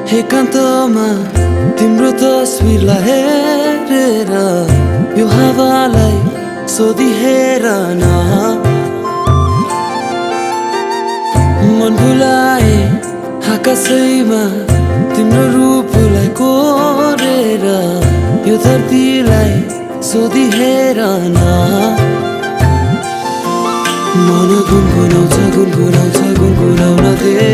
एकान्तमा तिम्रो तस्बिरलाई हेरेर यो हावालाई सोधी हेर न मन भुलाए आकाशैमा तिम्रो रूपलाई कोरेर यो धरतीलाई सोधी हेर न मन गुनगुनाउँछ गुनगुनाउँछ गुनगुनाउन दे